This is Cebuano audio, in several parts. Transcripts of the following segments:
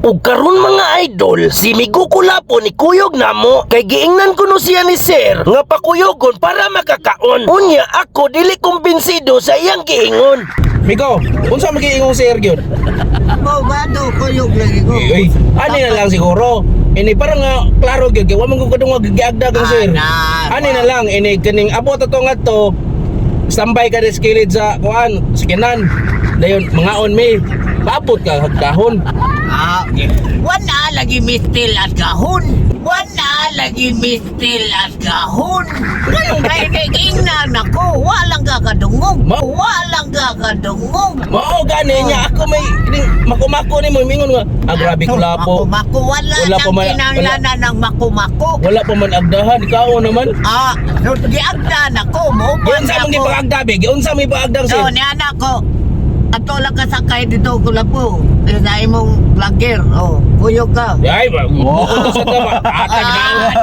Ug karon, mga idol, si Migo Kulapo ni kuyog namo kay giingnan kuno siya ni sir nga pakuyogon para makakaon. Unya ako dili kumbinsido sa iyang giingon. Migo, unsa magiingong sir gyud? Mo bato kuyog lagi ko. Uy, ani na lang siguro. Ini parang nga klaro gyud kay wa man ko kadungog giagdag ang sir. Ana. Ani na lang ini kining abot ato ngadto. Standby ka des kilid sa kuan, sa kinan. Dayon mangaon mi. Paabot ka hagdahon. Ah, wala lagi mistil at gahon. Wala lagi mistil at gahon. Kay kay ingnan ako, walang kakadungog. Walang kakadungog. Mao gani niya ako may kining makumako ni mo mingon nga ah, grabe ko lapo. Makumako, wala Wala pa nang kinanglanan ng makumako. Wala pa man agdahan ikaw naman. Ah, so giagdan ako mo. Giunsa mong gipaagda be? Giunsa may paagdang sir? So, niya na ako. Ato lang kasakay dito ko lang po. Sa imong vlogger. Oh, kuyog ka. Ay, ba? Oh. Sa tama. Atag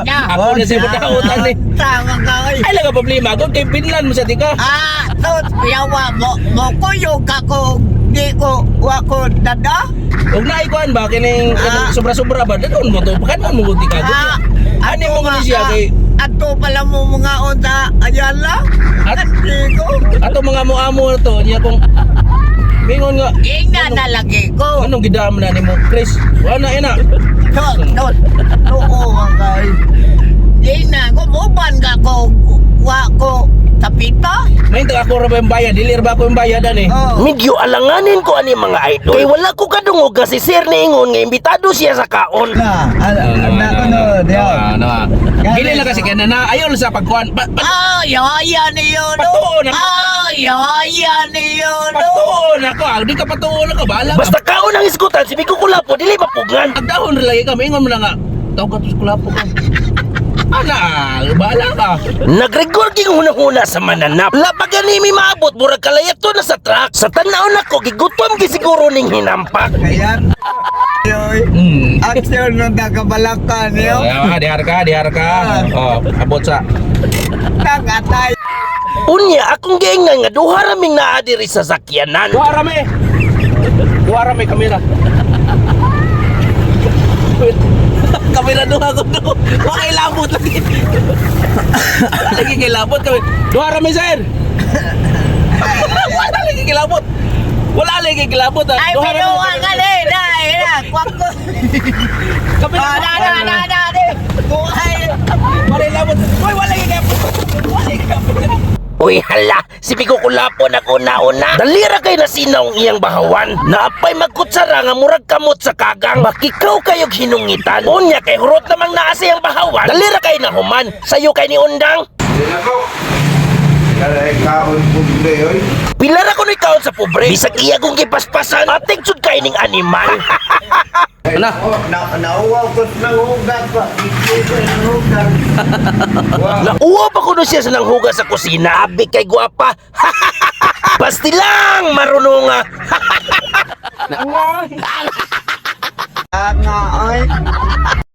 na. Ako na siya madautan eh. Tama ka oy. Ay lang ang problema ko kay Finland mo sa tika. Ah, so yawa mo mo kuyog ka ko di ko wa ko dada. Ug naay kuan ba kining sobra-sobra ba dadon mo to pakanon mo tika. Ah, Ani mo nga, ni siya kay ato pala mo mga unta ayala. Di ko. Ato mga muamo na to niya kung mingon nga Ingna na lagi ko. anong gidam na nimo Chris? Wala na ina. So, so, tuo man kay. Ingna ko muban ka ko wa ko tapita. May ako ra ba yung bayad? Dili ra ba ako yung bayad ani? Oh. Medyo alanganin ko ani mga idol. Kay wala ko kadungog kasi sir niingon nga imbitado siya sa kaon. Na, ala, na ko no, diya. Ano? Dili lang kasi kaya na ayon sa pagkuan. Pa, pa, Ay, ay, niyo no. Patuo na. Ay, ay, niyo no. Patuon ako. Ah, di ka patuon ako. Bahala ka. Basta kaon ang isgutan si Migo Kulapo dili mapugngan. Agdahon ra lagi ka. Maingon mo na nga. Tawag ka to sa kulapo ka. Ana, bahala ka. Nagrigor ging hunahuna sa mananap. Lapag gani mi maabot murag kalayato na sa truck. Sa tan-aw nako gigutom gisiguro ning hinampak. Kaya, yoy. Action nung nakabalakan yo. Ah, dihar ka, dihar ka. Oh, abot sa. Nakatay. Unya akong giingnan nga duha ra ming naa diri sa sakyanan. Duha ra me. Duha ra me kamera. Wait. Kamera duha ko do. Wa kay labot lagi. Lagi kay labot kami. Duha ra me sir. Wala lagi kay labot. Wala lagi kay labot. Ah. Ay, Duha ra me. pinuha ka na eh. Na, eh, na. Kwak ko. Kamera. Ah, na, na, na, na, na. Buhay. Wala labot. Uy, wala lagi kay wala lagi kay Uy hala, si Bigo Kulapo na una-una. Dalira kay nasinaw ang iyang bahawan. Naapay magkutsara nga murag kamot sa kagang. Makikaw kayog hinungitan. Unya kay hurot namang naa sa iyang bahawan. Dalira kay nahuman. Sayo kay ni Undang. Kaya kaon pobre oy. Pila ra kuno'y kaon sa pobre. Bisag iya kong gipaspasan. Ating sud kay ning animal. Ano? Oh, na nauwaw ko sa hugas pa. Iko ko ng hugas. Nauwa pa kuno siya sa nanghugas sa kusina. Abi kay gwapa. Basti lang marunong nga. Ah, nga oy.